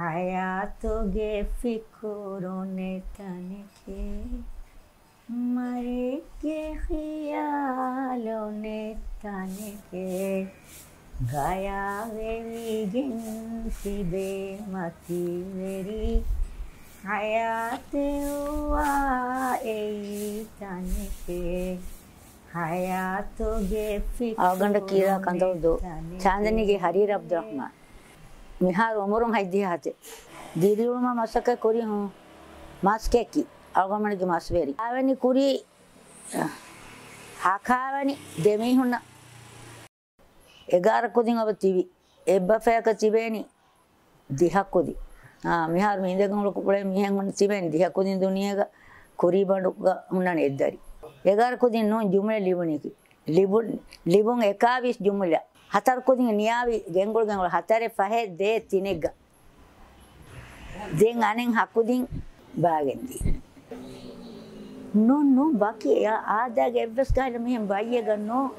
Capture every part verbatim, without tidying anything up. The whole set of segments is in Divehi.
ހަޔާތުގެ ފިކުރު ނެތަނެކޭ، މަރެއްގެ ޚިޔާލު ނެތަނެކޭ، ގަޔާވެވިގެން ތިބޭ މަތިވެރި ހަޔާތެއްވާ އެއީ ތަނެކޭ. ހަޔާތުގެ ފިކުރު އަޅުގަނޑަށް ކީރާ ކަންދޮޅު ދޫ ނެތަނެކޭ. ޗާންދަނީގެ ހަރީރު އަބްދުއްރަޙްމާން. މިހާރު އުމުރުން ހަތްދިހަ ހަތެއް. ދިރިއުޅުމަށް މަސައްކަތް ކުރި ހު-، މަސްކެކި އަޅުގަނޑުގެ މަސްވެރި. ހަކާވެނި ކުރީ، ހަކާވަނި ދެމީހުންނަށް އެގާރަ ކުދިން އޮބަ ތިބި. އެއްބަފަޔަކަށް ތިބޭނީ ދިހަ ކުދި. އާ، މިހާރު މި އިނދެގެން އުޅު ކުޅޭ މީހެއް ހުން ތިބޭނީ ދިހަ ކުދިން ދުނިޔޭގަ ކުރީ ބަނޑުގަ ހުންނަނީ އެއްދަރި. އެގާރަ ކުދިން ނޫން ޖުމްލަ ލިބުނީކީ. ލިބުން، ލިބުން އެކާވީސް ޖުމްލަ. ހަތަރު ކުދިން ނިޔާވި ގެންގުޅު ގެންގުޅު ހަތަރެއް ފަހެއް ދޭއް ތިނެއްގަ. ދެން އަނެއް ހަ ކުދިން ބާގެން ދިޔަ. ނޫން، ނޫން، ވަކި އާދައިގެ އެއްވެސް ގަހެއް މިހެން ބައްޔެއްގަ ނޫން.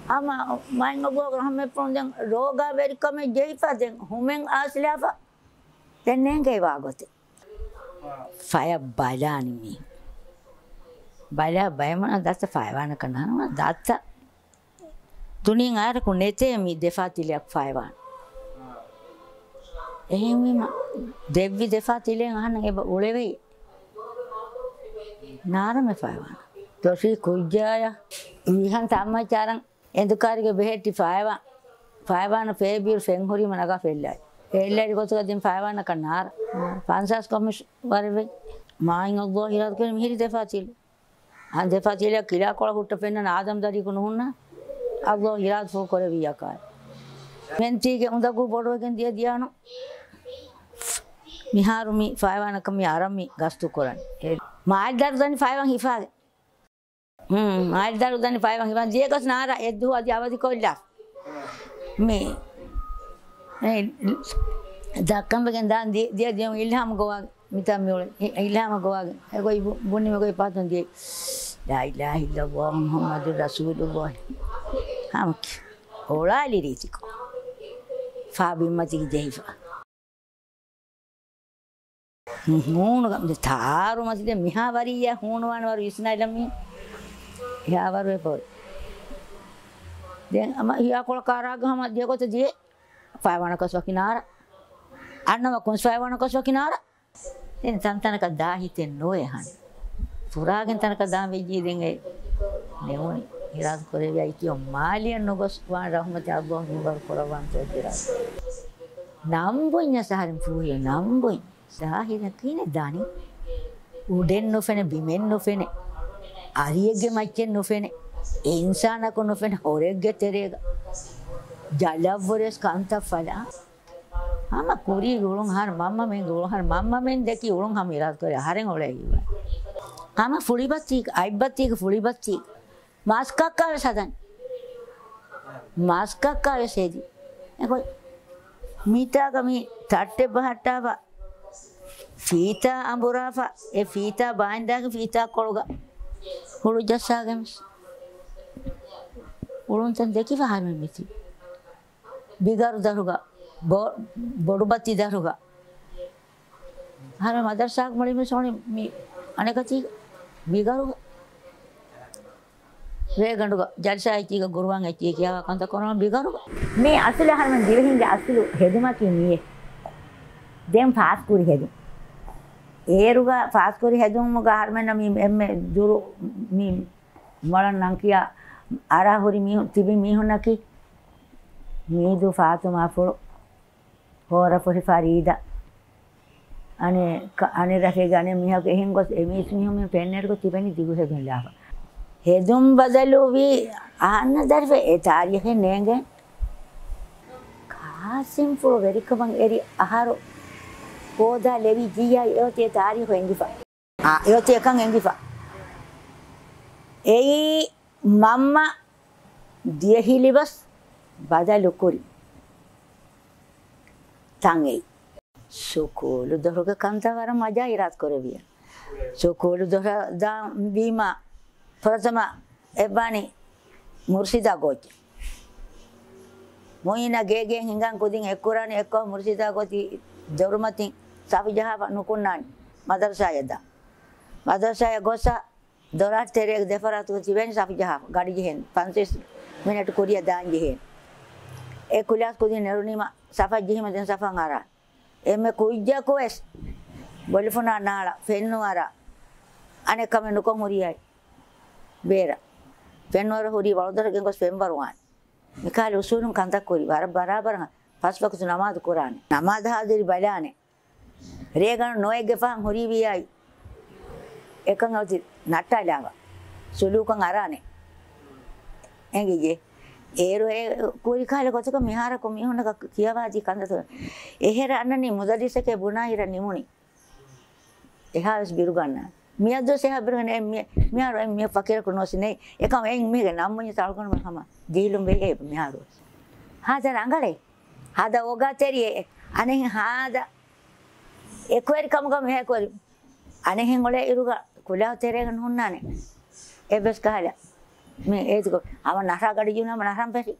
ހަމަ މައިން އަބުއަކުރު ހަމައެއްފަހުން ދެން ރޯގާ ވެރިކަމެއް ޖެހިފަ ދެން ހުމެން އާސިލާފަ. ދެން ނޭނގޭ ވާގޮތެއް. ފަޔަށް ބަލާނީ މީ. ބަލާ ބައިމަނާ ދައްތަ ފަޔަވާނަކަށް ނާން ދައްތަ. ދުނިޔެ އާރަކު ނެތޭ މި ދެފާ ތިލެއަކު ފައިވާން. އެހެންވީމަ، ދެއްވި ދެފާ ތިލެއިން އަހަންނަށް އެބަ އުޅެވެ. ނާރަމެ ފައިވާން. ދޮށީ ކުއްޖާޔަށް ވިހަން ތައްމައްޗާރަން އެނދުކާރިގެ ބެހެއްޓި ފައިވާ، ފައިވާން ފޭބިއިރު ފެން ހުރީމަ ނަގާ ފެއްލާއި. އެއްލައިރި ގޮތުގަ ދެން ފައިވާނަކަށް ނާރަ. ފަންސާސް ކޮމިޝް ވަރެވެ. މާތް ﷲ އިރާދަކުރެ މިހިރި ދެފާ ތިލެ. އަން ދެފާ ތިލެއަށް ކިލާކޮޅަށް ހުއްޓަ ފެންނަން އާދަމް ދަރިއަކު ނުހުންނަ. ﷲ އިރާދަ ފޫ ކުރެވިއްޔާ ކާރި. މެންތީގެ އުނދަގޫ ބޮޑުވެގެން ދިޔަ ދިޔާނު. މިހާރު މި ފައިވާނަކަށް މި އަރަން މި ގަސްތު ކުރަން. އެ މާތް ދަރު ދަނީ ފައިވާން ހިފާގެ. ހުން، މާތް ދަރު ދަނީ ފައިވާން ހިފާގެ. ދިޔަ ގޮސް ނާރަ އެއްދުހު އަދި އަވަދި ކޮށްލާ. މި، އެ، ދައްކަންވެގެން ދާން ދި-، ދިޔަ ދިޔަ އިލްހާމް ގޮވާ. މިތާ މިއުޅެ އި-، އިލްހާމަށް ގޮވާގެން އެގޮތް ބު-، ބުނި މިގޮތް ޕާތުން ދިޔަ. ލާ އިލާހަ އިއްލައްލާހު މުޙައްމަދު ރަސޫލުއްލާހި. ހަމަކި އޮޅާލި ރީތިކޮށް. ފާ ބިންމަތީގެ ޖެހިފަ. ހޫނުގަ މި ތާރު މަތި ދެ މިހާ ވަރިއްޔާ ހޫނުވާނެ ވަރު ވިސްނާލަމީ. އެހާ ވަރު އެ ޕޯލް. ދެން ހަމަ ހިޔާކޮޅަކާ ރާގަ ހަމަ ދިޔަގޮތަށް ދިޔަ. ފައިވާނަކަސް ވަކި ނާރަ. އަންނަމަ ކުންސް ފައިވާނަކަސް ވަކި ނާރަ. ދެން ތަންތަނަކަށް ދާ ހިތެއް ނުވޭ އަހަން. ފުރާގެން ތަނަކަށް ދާން ވެއްޖީ ދެން އެ ނެވުނީ. އިރާދަ ކުރެވިޔާ އިތިއޮ މާލިޔަށް ނުގޮސް ވާން ރަޙުމަތެއް ﷲ މިންވަރު ކުރައްވާންތޯ އިރާދަ. ނަން ބުންޏަސް އަހަރެން ފޫހިޔަ ނަން ބުން. ޒާހިރަކީ ނެ ދާނީ. އުޑެއް ނުފެނެ، ބިމެއް ނުފެނެ. އަރިއެއްގެ މައްޗެއް ނުފެނެ. އިންސާނަކު ނުފެނެ، ހޮރެއްގެ ތެރޭގަ. ޖަލަށްވުރެސް ކަންތައް ފަލާ. ހަމަ ކުރީގެ އުޅުން އަހަރު މަންމަމެންގެ އުޅުން އަހަރު މަންމަމެން ދެކި އުޅުން ހަމަ އިރާދަ ކުރޭ އަހަރެން އުޅޭ ހިތްވަރު. ހަމަ ފުޅިބައްތީގަ، އަތްބައްތީގަ ފުޅިބައްތީގަ. މަސްކައްކާ ވެސް ހަދަން. މަސްކައްކާ ވެސް ހެދި. އެގޮތް މިތާގަ މި ތައްޓެއް ބަހައްޓާފަ. ފީތާ އަނބުރާފަ. އެ ފީތާ ބާއިންދާގެ ފީތާ ކޮޅުގަ. ހުޅު ޖައްސާގެން ވެސް. އުޅުންތަން ދެކިފަ ހަރުމެ މިތި. ބިގަރު ދަރުގަ، ބޮ-، ބޮޑުބައްތި ދަރުގަ. ހަރު މަދަރްސާގެ މުޅިން މި ސޯނި މި އަނެކަތީ ބިގަރު. ރޭގަނޑުގަ، ޖަލްސާ އެއްޗީގަ، ގުރުއާން އެއްޗީ ކިޔާ ކަންތައް ކުރަން ބިގަރުގަ. މި އަސްލު އަހަރުމެން ދިވެހިންގެ އަސްލު ހެދުމަކީ މިއޭ. ދެން ފާސްކުރި ހެދުން. އޭރުގަ ފާސްކުރި ހެދުމުގަ އަހަރުމެންނަށް މި އެންމެ ދުރު މި މޮޅަށް ނަން ކިޔާ އަރާ ހުރި މީހުން، ތިބި މީހުންނަކީ މީދޫ ފާތުމާފުޅު، ހޯރަފުށި ފަރީދާ، އަނެއް ކަ-، އަނެއް ރަށެއްގެ އަނެއް މީހަކު އެހެން ގޮސް އެ މީސް މީހުން މި ފެންނައިރުގަ ތިބެނީ ދިގު ހެދުން ލާފަ. ހެދުން ބަދަލުވީ އަހަންނަށް ދަރިފަ އެ ތާރީޚެއް ނޭނގެ. ޤާސިމްފުޅު ވެރިކަމަށް އެރި އަހަރު ހޯދާ ލެވި ޖިޔާ އެއޮތީ އެ ތާރީޚު އެނގިފަ. އާ، އެއޮތީ އެކަން އެނގިފަ. އެއީ މަންމަ ދިޔަހިލިވަސް ބަދަލުކުރި ތަން އެއީ. ސުކޫލު ދޮރުގެ ކަންތައް ވަރަށް މަޖާ އިރާދަ ކުރެވިޔަ. ސުކޫލު ދޮރަށް ދާން ވީމަ ފުރަތަމަ އެއްވާނީ މުރުޝިދާ ގޯއްޗެއް. މުއިނާ ގޭގެއިން ހިނގާން ކުދިން އެއްކުރާނީ އެއްކޮށް މުރުޝިދާ ގޯތި ދޮރުމަތިން ސަފު ޖަހާފަ ނުކުންނާނެ މަދަރުސާޔަށް ދާ. މަދަރުސާޔަށް ގޮސް ދޮރާ ތެރޭގެ ދެފަރާތުގަ ތިބޭނީ ސަފު ޖަހާފަ، ގަޑި ޖެހޭނީ ފަންސަވީސް މިނެޓް ކުރިއަށް ދާން ޖެހޭނީ. އެ ކުލާސް ކުދިން ނެރުނީމަ ސަފަށް ޖެހީމަ ދެން ސަފަށް އަރާ. އެންމެ ކުއްޖަކު ވެސް ބޮލިފުނާ ނާޅަ ފެންނު އަރާ، އަނެއް ކަމެއް ނުކޮށް ހުރިއައި ބޭރަށް. ފެންނު އަރާ ހުރީ ވަޅުދަރަށް ގެންގޮސް ފެންވަރުވާނެ. މިކަހަލަ އުސޫލުން ކަންތައް ކުރި ވަރަށް ބަރާބަރަށް ފަސް ވަގުތު ނަމާދު ކުރާނެ. ނަމާދު ހާދިރި ބަލާނެ. ރޭގަނޑު ނޮއެއްގެ ފަހަން ހުރީވިއްޔާއި އެކަން އޮތީ ނައްޓާލާފަ ސުލޫކަށް އަރާނެ. އެނގިއްޖެ. އޭރު އެ ކުރި ކަހަލަ ގޮތަކަށް މިހާރަކު މީހުންނަކަށް ކިޔަވާދީ ކަންތައްތައް. އެހެރަ އަންނަނީ މުދައްރިސަކޭ ބުނާ އިރަށް ނިމުނީ. އެހާވެސް ބިރުގަންނާނެ. މިއަދުވެސް އެހާ ބިރުގަންނާނެ. މި-، މިހާރު އެ މީހަކު ފަޤީރަކު ނުވެސް ނެތް. އެކަމަ އެ މީހެއްގެ ނަން ބުންޏަސް އަޅުގަނޑުމެން ހަމަ ޖެހިލުން ވެއޭ މިހާރުވެސް. ހާދަ ރަނގަޅޭ. ހާދަ އޯގާތެރިއޭ. އަނެއް ހާދަ އެކުވެރިކަމުގަ މީހަކު އަނެއްހެން އުޅޭ އިރުގަ ކުލާ ތެރޭގަ ނުހުންނާނެ. އެއްވެސް ކަހަލަ. މި އޭތިކޮށް ހަމަ ނަހަރާ ގަޑި ޖެހުނީ ހަމަ ނަހަރަން ފެށި.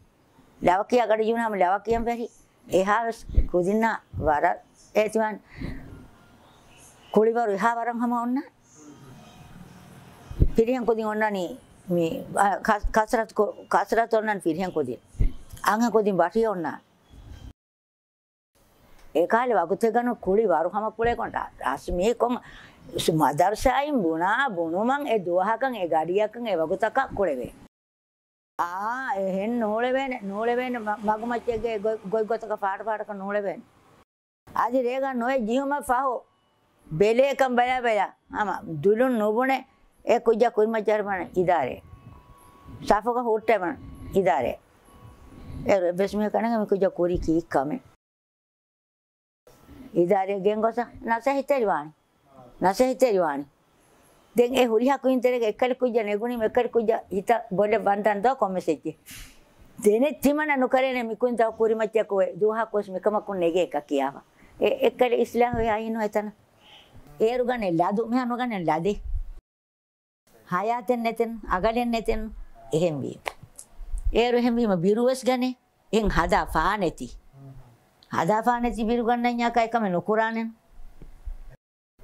ލަވަކިޔާ ގަޑި ޖެހުނީ ހަމަ ލަވަކިޔަން ފެށި. އެހާވެސް ކުދިންނާ ވަރަށް އޭތިވާން ކުޅިވަރު އެހާ ވަރަށް ހަމަ އޮންނާނެ. ފިރިހެން ކުދިން އޮންނާނީ މި، އަ، ކަސް-، ކަސްރަތު ކު-، ކަސްރަތު އޮންނާނީ ފިރިހެން ކުދިން. އަންހެން ކުދިން ބަޓި އޮންނާނެ. އެކަހަލަ ވަގުތެއްގަނޑު ކުޅި ވަރު ހަމަ ކުޅޭ ކޮން ރަ-، ރަސްމީ ކޮން ސު-، މަދަރުސާއިން ބުނާ ބުނުމަށް އެ ދުވަހަކަށް އެ ގަޑިއަކަށް އެ ވަގުތަކަށް ކުޅެވޭ. އާ، އެހެން ނޫޅެވޭނެ، ނޫޅެވޭނެ މަ-، މަގުމައްޗެއްގެ ގޮތް-، ގޮތްގޮތަކަށް ފާޑުފާޑަކަށް ނޫޅެވޭނެ. އަދި ރޭގަ ނޮއެ ޖިހުމަށް ފަހު، ބެލޭކަން ބަލާ ބަލާ، ހަމަ ދުލުން ނުބުނެ، އެ ކުއްޖާ ކުރިމައްޗަށް އަރުމަން އިދާރޭ. ސަފުގަ ހުއްޓެމަން އިދާރޭ. އޭރު އެއްވެސް މީހަކަށް ނޭނގެ މި ކުއްޖާ ކުރީ ކީއްކަމެއް. އިދާރޭ ގެންގޮސް ނަސޭހަތްތެރިވާނެ. ނަސޭހަތްތެރިވާނެ. ދެން އެ ހުރިހާ ކުދިން ތެރޭގަ އެއްކަލި ކުއްޖާ ނެގުނީމަ އެއްކަލި ކުއްޖާ ހިތަށް ބޮލެއް ވަންދަން ދޯ ކޮންމެސް އެއްޗެއް. ދެނެއް ތިމަންނަ ނުކަރޭނެ މިކުދިން ތައް ކުރިމައްޗަކު އެ ދުވަހަކުވެސް މިކަމަކުން ނެގޭކަށް ކިޔާފަ. އެ އެއްކަލި އިސްލާހުވެ އައިނު އެތަނަށް. އޭރު ގަނެ ލަދު، މިހާ ނުގަނެ ލަދެއް. ހަޔާތެއް ނެތެން، އަގަލެއް ނެތެން، އެހެންވީމަ. އޭރު އެހެންވީމަ ބިރުވެސް ގަނެ، އެހެން ހަދާފާނެތި. ހަދާފާނެތި ބިރު ގަންނަންޏާ ކައިކަމެއް ނުކުރާނެ.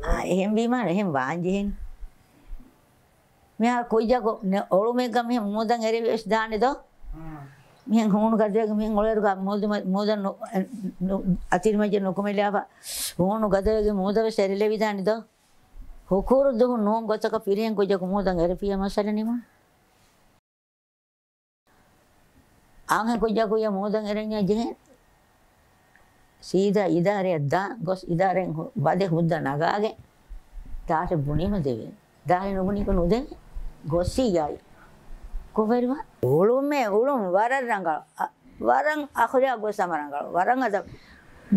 އާ، އެހެންވީމަ އެހެން ވާންޖެހެން. މިހާރު ކުއްޖަކު ނެ-، އޮޅުމެއްގަ މިހެން މޫދަށް އެރިވެސް ދާނެ ދޯ؟ މިހެން ހޫނު ގަދަވެގެން މިހެން އޮޅޭރުގަ މޫދު މަ-، މޫދަށް ނު-، އެ، ނު-، އަތިރިމައްޗަށް ނުކުމެލާފަ، ހޫނު ގަދަވެގެން މޫދަށް ވެސް އެރިލެވިދާނެ ދޯ؟ ހުކުރު ދުހު ނޫން ގޮތަކަށް ފިރިހެން ކުއްޖަކު މޫދަށް އެރިފިޔަ މައްސަލަ ނިމުން. އަންހެން ކުއްޖަކު އެ މޫދަށް އެރެންޏާ ޖެހޭ. ސީދާ އިދާރައަށް ދާން ގޮސް އިދާރައިން ހު-، ވަދެ ހުއްދަ ނަގާގެން ދާށެއް ބުނީމަ ދެވޭ. ދާހި ނުބުނީކޮށް ނުދެވޭ. ގޮއްސިއްޔާއި. ކޮށްވެރިވާ. އުޅުމެއް އުޅުން ވަރަށް ރަނގަޅު. އަ، ވަރަށް އަޚުލާގު ވެސް ހަމަ ރަނގަޅު. ވަރަށް އަދަބު.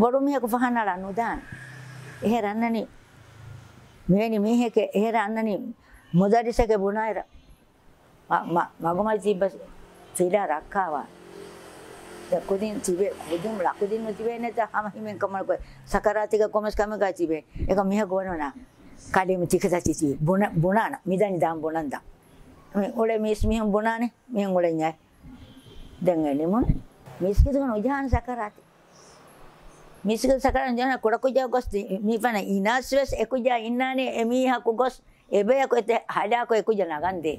ބޮޑު މީހަކު ފަހަނަޅާ ނުދާނެ. އެހެރަ އަންނަނީ މިވެނި މީހެކޭ، އެހެރަ އަންނަނީ މުދައްރިސެކޭ ބުނާއިރަށް. މަ-، މަ-، މަގުމަތި ތިއްބަސް ފިލާ ރައްކާވާ. ދެ ކުދިން ތިބޭ، ކުދިން ޅަ ކުދިން ނުތިބޭނެތަ ހަމަ ހިމެން ކަމަކޮށް ސަކަރާތީގަ ކޮމެސް ކަމެއްގަ ތިބޭ. އެކަ މީހަކު ވަނުނާ. ކަލޭމެ ތިކަތަ ތިތި ބުނަ-، ބުނާނަ. މިދަނީ ދާން ބުނަން ދާ. މި އުޅެ މީސް މީހުން ބުނާނެ. މީހުން އުޅެންޏާ. ދެން އެ ނިމުން. މީސް ކިތުގަ ނުޖަހާނެ ސަކަރާތީ. މީސްގެ ސަކަރާތް ޖަހާ ކުޑަކުއްޖާ ގޮސް މި-، މިފަނަ އިނާސް ވެސް އެކުއްޖާ އިންނާނެ އެމީހަކު ގޮސް އެބަޔަކު އެތެ ހަލާކު އެކުއްޖާ ނަގަންދޭ.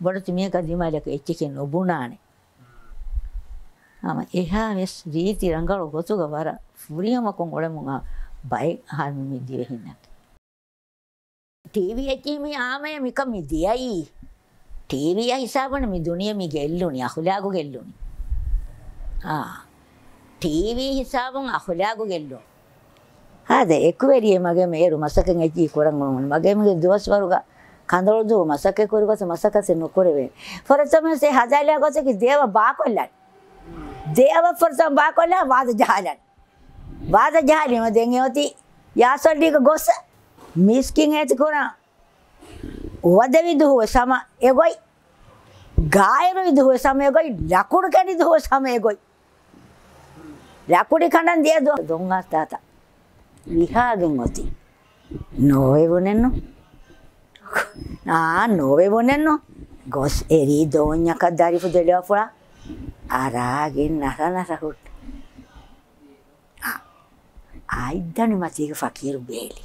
ބޮޑެތި މީހަކަށް ދިމާލަކަށް އެއްޗެކޭ ނުބުނާނެ. ހަމަ އެހާ ވެސް ރީތި ރަނގަޅު ގޮތުގަ ވަރަށް ފުރިހަމަކޮށް އުޅެމުން އާ ބައެއް އަހަރުމެން މި ދިވެހިންނަކީ. ޓީވީ އެއްޗިހި މި އާމަޔަށް މިކަން މި ދިޔައީ. ޓީވީއާ ހިސާބުން މި ދުނިޔެ މި ގެއްލުނީ، އަޚުލާގު ގެއްލުނީ. އާ. ޓީވީ ހިސާބުން އަޚުލާގު ގެއްލުން. ހާދަ އެކުވެރިއެއް މަގޭމެ އޭރު މަސައްކަތް އެއްޗިހި ކުރަން އުޅުނު. މަގޭމެގެ ދުވަސްވަރުގަ ކަނދަޅު ދުވަހު މަސައްކަތް ކުރި ގޮތަށް މަސައްކަތެއް ނުކުރެވޭ. ފުރަތަމަ ހަދާލާ ގޮތަކީ ދެއަވަށް ބާކޮށްލަން. ދެއަވަށް ފުރަތަމަ ބާކޮށްލާ ވާދަ ޖަހާލަން. ވާދަ ޖަހާލީމަ ދެން އެ އޮތީ ޔާސޮށްލީގަ ގޮސް މީސްކިން އޭތި ކުރާ އުވަދެވި ދުހުވެސް ހަމަ އެގޮތް، ގާއިރުވި ދުހުވެސް ހަމަ އެގޮތް، ލަކުޑު ކެނޑި ދުހުވެސް ހަމަ އެގޮތް. ލަކުޑި ކަނޑަން ދިޔަ ދުވަ-، ދޮން އާސްތާތަ ވިހާގެން އޮތީ. ނޯވެ ބުނެއްނު. އާ، ނޯވެ ބުނެއްނު. ގޮސް އެރީ ދޯންޏަކަށް ދަރިފު ދެލޯފުޅާ އަރާގެން ނަރަ ނަރަ ހުއްޓު. އާ، އައިއްދަނި މަތީގަ ފަޤީރު ބޭލި.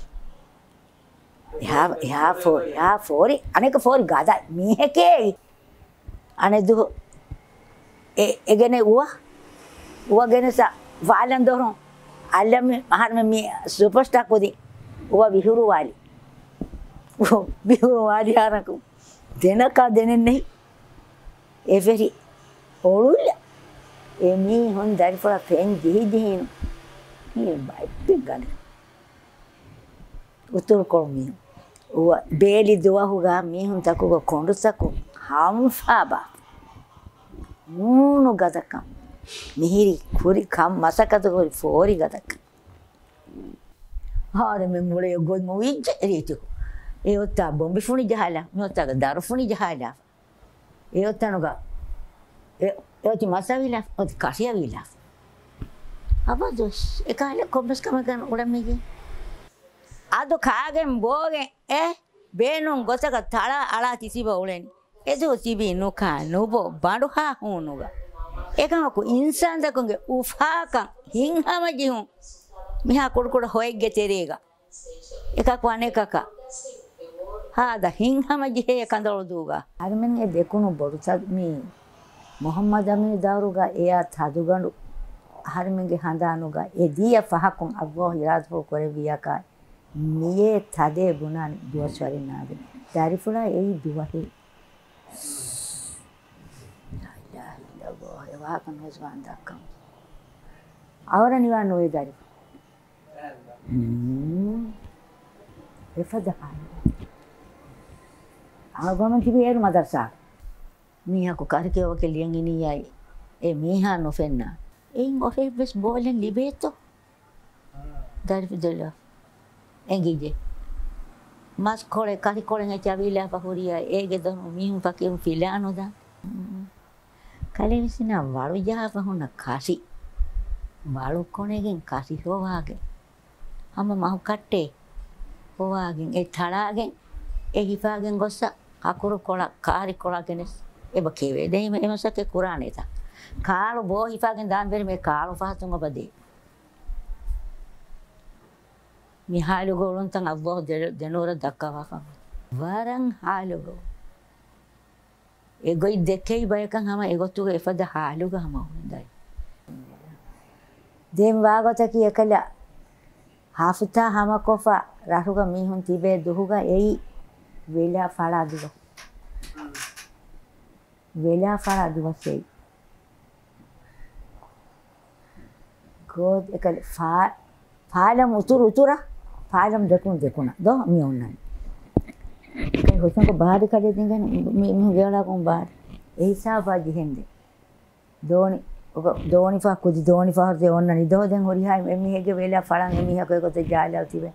އެހާ، އެހާ ފޯ-، އެހާ ފޯރި، އަނެކަ ފޯރި ގަދަ މީހެކޭ. އަނެއް ދުހު އެ-، އެ ގެނެ އުވަ، އުވަ ގެނެސް ފާލަން ދޮރުން އައްލަމި އަހަރުމެން މި ސުޕަރ ސްޓާ ކުދި އުވަ ވިހުރުވާލި. ވިހުރުވާލި ހާރަކު ދެނަކާ ދެނެއްނެހި. އެވެރި އޮޅުލަ އެ މީހުން ދަރިފުޅަށް ފެން ޖެހިޖެހީނު. މީ ބައެއް ގަނެ. އުތުރުކޮޅު މީހުން. އުވަ ބޭލި ދުވަހުގަ މީހުންތަކުގެ ކޮނޑުތަކުން ހަންފާބާ. ހޫނު ގަދަކަން. މިހިރި ކުރި ކަން މަސައްކަތު ކުރި ފޯރި ގަދަކަން. އަހަރެމެން އުޅޭ ގޮތް އޮވިއްޖެ ރީތިކޮށް. އެ އޮތާ ބޮނބި ފުނި ޖަހާލާ، މި އޮތާގަ ދަރު ފުނި ޖަހާލާ. އެ އޮތް ތަނުގަ އެ، އެ އޮތީ މަސް އަވިލާފަ، އޮތީ ކަށި އަވިލާފަ. އަބަދުވެސް އެކަހަލަ ކޮންމެސް ކަމެއް ގަން އުޅެމީގެ. އަދު ކާގެން ބޯގެން އެ ބޭނުން ގޮތަކަށް ތަޅާ އަޅާ ތި ތިބަ އުޅެނީ. އެދުވަހު ތިބީ ނުކާ ނުބޯ ބަނޑުހާ ހޫނުގަ. އެކަމަކު އިންސާންތަކުންގެ އުފާކަން ހިތްހަމަޖެހުން މިހާ ކުޑަކުޑަ ހޮއެއްގެ ތެރޭގަ. އެކަކު އަނެކަކަށް ހާދަ ހިތްހަމަޖެހޭ ކަނދަޅުދޫގަ. އަހަރެމެން އެ ދެކުނު ބޮޑު ތަ-، މި މުޙައްމަދު އަމީން ދައުރުގަ އެއާ ތަދުގަނޑު އަހަރެމެންގެ ހަނދާނުގަ އެ ދިޔަ ފަހަކުން ﷲ އިރާދަފުޅު ކުރެއްވިއްޔާކާ މިއޭ ތަދޭ ބުނާނެ ދުވަސްވަރެއް ނާދެން. ދަރިފުޅާ އެއީ ދުވަހެއް. ލާ އިލާހަ އިއްލައްލާހު، އެ ވާހަކަ ނުވެސް ވާން ދައްކަމު. އަވަރަނިވާ ނުވޭ ދަރިފުޅު. ހުން. އެފަދަ ހާލު. އަޅުގަނޑު ތިބި އޭރު މަދަރުސާ. މީހަކު ކަރިކެއުވަކެއް ލިޔަން އިނިއްޔާއި އެ މީހާ ނުފެންނާ. އެއިން އޮށެއްވެސް ބޯލެއް ލިބޭތޯ؟ ދަރިފުޅު ދެލޯ. އެނގިއްޖެ. މަސްކޮޅެއް ކަރިކޮޅެއް އެއްޗެއް އަވިލާފަ ހުރިޔާ އޭގެ ދޮނު މީހުން ފަކީރުން ފިލާނުދާ. ކަލޭ ވިސްނާ ވަޅު ޖަހާފަ ހުންނަ ކަށި. ވަޅު ކޮނެގެން ކަށި ހޮވާގެން. ހަމަ މަހު ކައްޓޭ ހޮވާގެން އެ ތަޅާގެން އެ ހިފާގެން ގޮއްސަ ހަކުރު ކޮޅަށް ކާރި ކޮޅަށް ގެނެސް އެބަ ކެވޭ. ދެން އެ މަސައްކަތް ކުރާނެތަ؟ ކާޅު ބޯ ހިފާގެން ދާން ބެރި މޭ ކާޅު ފަހަތުން އެބަ ދޭ. މި ހާލުގަ އުޅުންތަން ﷲ ދެ-، ދެނުވަރަށް ދައްކަވާފަ. ވަރަށް ހާލުގަ. އެގޮތް ދެކެވި ބަޔަކަށް ހަމަ އެގޮތުގަ އެފަދަ ހާލުގަ ހަމަ އުޅުން ދަރި. ދެން ވާގޮތަކީ އެކަލަ ހަފުތާ ހަމަކޮށްފަ ރަށުގަ މީހުން ތިބޭ ދުހުގަ އެއީ ވެލާ ފަޅާ ދުވަހު. ވެލާ ފަޅާ ދުވަސް އެއީ. ގޯ-، އެކަލަ ފާ-، ފާލަމް އުތުރު އުތުރަށް، ފާލަމް ދެކުނު ދެކުނަށް ދޯ މި އޮންނަނީ. އެކަލަ ހުސްނަކު ބާރި ކަލޭ ދިނގެން މި-، މި ގެވަޅާކުން ބާރި. އެ ހިސާބާ ޖެހެންދެ. ދޯނި، އޮގަ-، ދޯނިފަ-، ކުދި ދޯނިފަހަރު ދެ އޮންނަނީ ދޯ ދެން ހުރިހާ އެމީހެއްގެ ވެލާ ފަޅަން އެމީހަކު އެގޮތަށް ޖާލާ ތިބެ.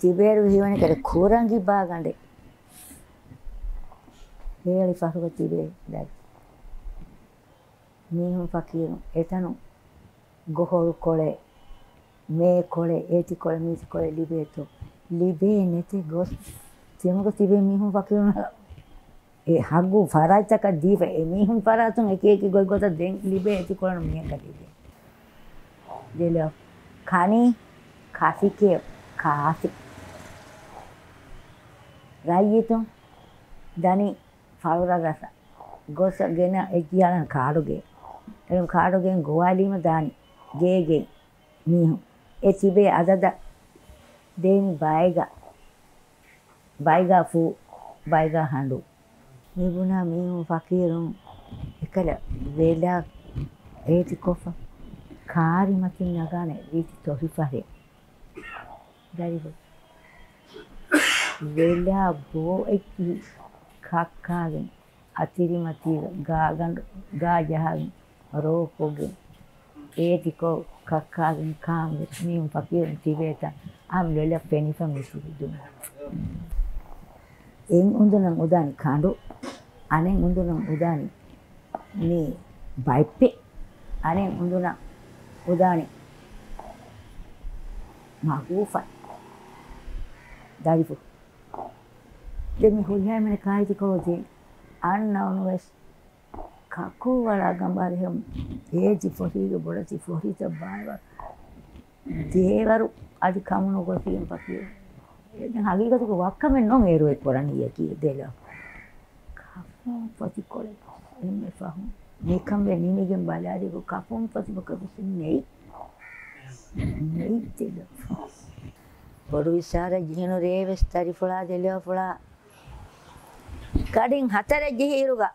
ތިބޭރު ހީވަނީ ކަލަ ކުރަނގި ބާގަނޑެއް. ހޭޅި ފަހުގަ ތިބޭ ދަރި. މީހުން ފަކީރުން އެތަނުން ގޮހޮޅު ކޮޅެއް، މޭ ކޮޅެއް، އޭތި ކޮޅެއް، މީތި ކޮޅެއް ލިބޭތޯ؟ ލިބޭ ނެތޭ ގޮސް ތިމުގަ ތިބޭ މީހުން ފަކީރުން އެ ހައްގު ފަރާތްތަކަށް ދީފަ، އެ މީހުން ފަރާތުން އެކި އެކި ގޮތް ގޮތަށް ދެން ލިބޭ އޭތި ކޮޅަން މީހަކަށް ލިބޭ. ދެލޯ ކަނީ ކަފިކޭ ކާފި. ރައްޔިތުން ދަނީ ފަޅުރަށް ރަށަށް ގޮސް ގެނަ އެއްޗިހާލަން ކާޑުގެ. އެޅުން ކާޑުގެން ގޮވާލީމަ ދާނީ ގޭގެ މީހުން. އެ ތިބޭ އަދަދަށް ދޭނީ ބައިގަ، ބައިގާ ފޫ، ބައިގާ ހަނޑޫ. މިބުނާ މީހުން ފަކީރުން އެކަލަ ވެލާ އޭތިކޮށްފަ ކާރި މަތިން ނަގާނެ ރީތި ތޮށިފަހެ. ދަރިފުޅު ވެލާ ބޯއެއްޗިހި ކައްކާގެން އަތިރިމަތީގަ ގާގަނޑު ގާ ޖަހާގެން ރޯކޮށްގެން އޭތިކޮށް ކައްކާގެން ކާންވެސް މީހުން ފަކީރުން ތިބޭތަ އާން ވެލަށް ފެނިފަ މިސުރި ދުނިޔެ. އެއް އުނދުނަށް އުދާނީ ކަނޑު، އަނެއް އުނދުނަށް އުދާނީ މި ބައެއްޕެ، އަނެއް އުނދުނަށް އުދާނީ މަގޫފަ. ދަރިފު. ދެން މި ހުރިހާ މިނެ ކާއެތި ކޮޅު ދޭ. އަންނަ އޮނުވެސް ކަކޫ ވަޅާ ގަނބާރި ހެމް އޭތި ފޮހީގެ ބޮޑަތި ފޮހިތައް ބާއިވަރު. ދޭވަރު އަދި ކަމުނު ގޮތީން ފަކީ. ދެން ހަގީގަތުގަ ވައްކަމެއް ނޫން އޭރު އެ ކުރަނީއަކީ ދެލޯ. ކާފަ ފޮތިކޮޅެއް އެންމެ ފަހުން. މިކަން ވެ ނިމިގެން ބަލާލިގު ކާފަ ފޮތިބަކަށް ވެސް ނެތް. ނެތް ދެލޯ. ބޮޑު އިޝާރަ ޖެހުނު ރޭވެސް ތަރިފުޅާ ދެލޯފުޅާ. ގަޑިން ހަތަރެއް ޖެހިއިރުގަ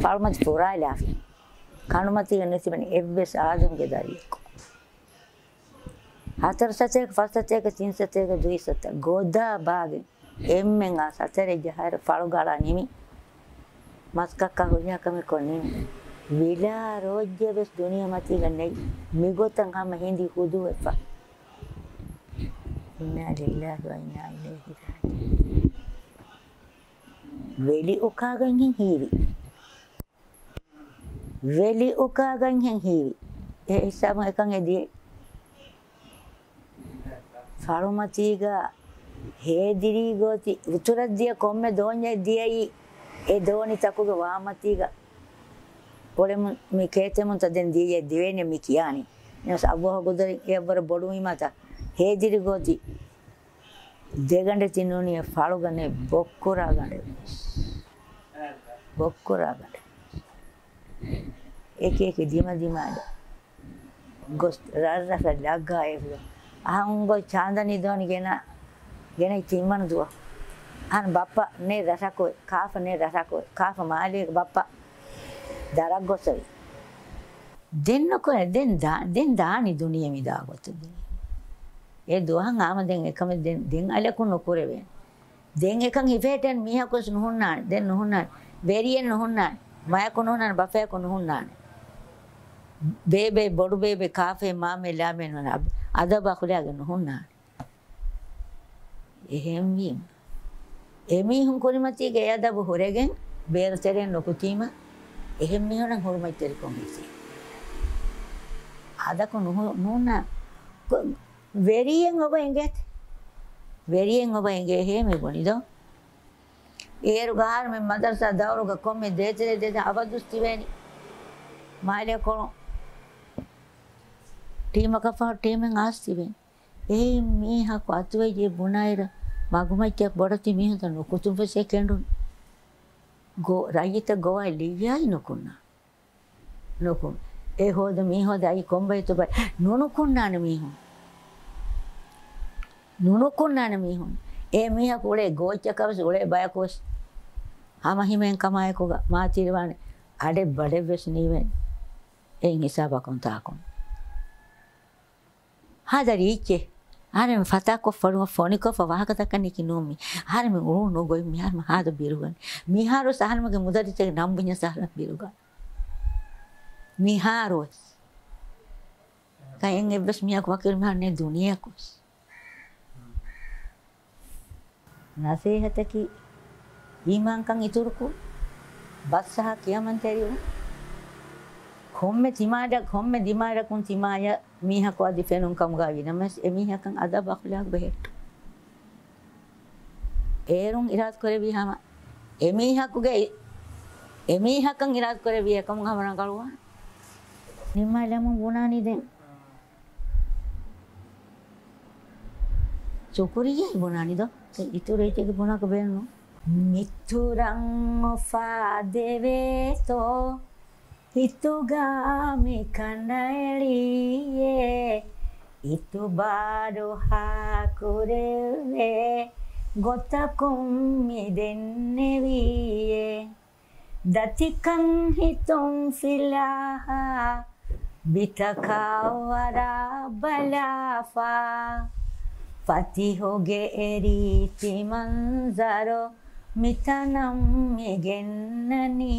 ފަޅުމަތި ފުރާލާފި. ކަނޑުމަތީގަ ނެތިބެން އެއްވެސް އާދަމްގެ ދަރިއަކު. ހަތަރު ސަތޭކަ، ފަސް ސަތޭކަ، ތިން ސަތޭކަ، ދުވި ސަތޭކަ ގޮދާ ބާގެ އެންމެން އާ ސަތަރެއް ޖަހާއިރު ފަޅު ގަޅާ ނިމި. މަސްކައްކާ ހުރިހާ ކަމެއް ކޮށް ނިމި. ވިލާ ރޯއްޖެ ވެސް ދުނިޔެމަތީގަ ނެތް. މިގޮތަށް ހަމަ ހިނދި ހުދުވެފަ. އިންނާ ލިއްލާހި ވަ އިންނާ އިލައިހި ރާޖިޢޫން. ވެލި އުކާގަންހެން ހީވި. ވެލި އުކާގަންހެން ހީވި. އެ ހިސާބުން އެކަން އެ ދިޔައީ. ފަޅުމަތީގަ ހޭދިރީ ގޯތި އުތުރަށް ދިޔަ ކޮންމެ ދޯންޏެއް ދިޔައީ އެ ދޯނިތަކުގެ ވާމަތީގަ އުޅެމުން މި ކޭތެމުންތަ ދެން ދިޔައީ ދިވެހިން މި ކިޔާނީ. އެހެނަސް އައްލާހު ގުދުރަތް އެއަށްވުރެ ބޮޑުވީމަތަ ހޭދިރި ގޯތި ދެގަނޑެއް ތިން ނޫނީ ފަޅުގަނެ ބޮއްކުރާ ގަނޑެއް. ބޮއްކުރާ ގަނޑެއް. އެކި އެކި ދިމަ ދިމާ ގޮސް ރަށް ރަށަށް ލައްގާ އެފުލު. އަހަން ގޮސް ޗާންދަނީ ދޯނި ގެނަ، ގެނައި ތިންވަނަ ދުވަހު. އަހަން ބައްޕަ ނޭ ރަށަކު، ކާފަ ނޭ ރަށަކު، ކާފަ މާލޭގެ ބައްޕަ ދަރަށް ގޮސްއެވި. ދެން ނުކުރެ، ދެން ދާ، ދެން ދާނީ ދުނިޔެ މި ދާ ގޮތަށް ދިނީ. އެ ދުވަހަށް ހަމަ ދެން އެކަމެއް ދެން، ދެން އަލަކު ނުކުރެވޭނެ. ދެން އެކަން ހިފޭޓެން މީހަކުވެސް ނުހުންނާނެ. ދެން ނުހުންނާނެ. ވެރިއެއް ނުހުންނާނެ. މަޔަކު ނުހުންނާނެ. ބަފަޔަކު ނުހުންނާނެ. ބޭބެ، ބޮޑު ބޭބެ، ކާފައެއް މާމެއް ލާމެއް ނުހުންނާނެ. އަދަބު އަޚުލާގެއް ނުހުންނާނެ. އެހެންވީމަ، އެމީހުން ކުރިމަތީގެ އެ އަދަބު ހުރެގެން ބޭރު ތެރެއިން ނުކުތީމަ، އެހެން މީހުނަށް ހުރުމަތްތެރިކަން ހިތޭ. އަދަކު ނުހު-، ނޫންނާ، ކޮ-، ވެރިއެއް އޮބަ އެނގޭތަ؟ ވެރިއެއް އޮބަ އެނގޭ ހޭ މި ބުނިދޯ؟ އޭރުގަ އަހަރުމެން މަދަރުސާ ދައުރުގަ ކޮންމެ ދޭތެރެ ދޭތެރެ އަބަދުސް ތިބޭނީ. މާލެ ކޮޅު ޓީމަކަށް ފަހު ޓީމެއް އާސް ތިބޭނީ. އެހެން މީހަކު އަތުވެއްޖެ ބުނާއިރަށް މަގުމައްޗަށް ބޮޑެތި މީހުންތައް ނުކުތުން ފެށޭ ކެނޑުނު. ގޯ-، ރައްޔިތައް ގޮވާ ލިއްޔާއި ނުކުންނާ. ނުކުން. އެ ހޯދަ މީ ހޯދަ އައި ކޮންބައިތު ބައި ނުނުކުންނާނެ މީހުން. ނުނުކުންނާނެ މީހުން. އެ މީހަކު އުޅޭ ގޯއްޗަކަށް ވެސް އުޅޭ ބަޔަކު ވެސް ހަމަ ހިމޭން ކަމާއެކުގަ މާތިރިވާނެ އަޑެއް ބަޑެއް ވެސް ނީވޭނެ. އެއިން ހިސާބަކުން ތާކުން. ހާދަ ރީއްޗެއް. އަހަރެން ފަތާކޮށް ފޮނިކޮށްފަ ވާހަކަދައްކަނީކީ ނޫން މީ. އަހަރެމެން އުޅުނު ގޮތް މިހާރު ހާދަ ބިރުގަން. މިހާރު އަހަރެމެންގެ މުދައްރިސްގެ ނަން ބުންޏަސް އަހަރެން ބިރުގަން. މިހާރު ވެސް. ކައެއް އެއްވެސް މީހަކު ވަކިވެ މިހާރު ނެތް ދުނިޔެއަކު ވެސް. ނަސޭހަތަކީ އީމާންކަން އިތުރުކުރުން، ބަސްއަހާ ކިޔަމަންތެރިވުން. ކޮންމެ ތިމާޑަ-، ކޮންމެ ދިމާޑަކުން ތިމާޔަށް މީހަކު އަދި ފެނުން ކަމުގައި ވި ނަމަވެސް، އެމީހަކަށް އަދަބު އަޚުލާގު ބެހެއްޓުން. އޭރުން އިރާދަކުރެއްވީ ހަމަ އެމީހަކުގެ، އެމީހަކަށް އިރާދަކުރެއްވީ އެކަމުން ހަމަ ރަނގަޅުވާނެ. ނިންމާލަމުން ބުނާނީ ދެން. ޝުކުރިއްޔާ ބުނާނީ ދޯ؟ އިތުރު އެއްޗެއްގެ ބުނާކަށް ބޭނުން. މިތުރަށް އުފާދެވޭތޯ ހިތުގަ މި ކަނޑައެޅިއޭ، އިތުބާރު ހާކުރެވޭ ގޮތަކުން މި ދެންނެވިއޭ. ދަތިކަން ހިތުން ފިލާހާ، ބިތަކާ ވަރާ ބަލާފާ، ފަތިހުގެ އެ ރީތި މަންޒަރު މިތަނަށް މި ގެންނަނީ.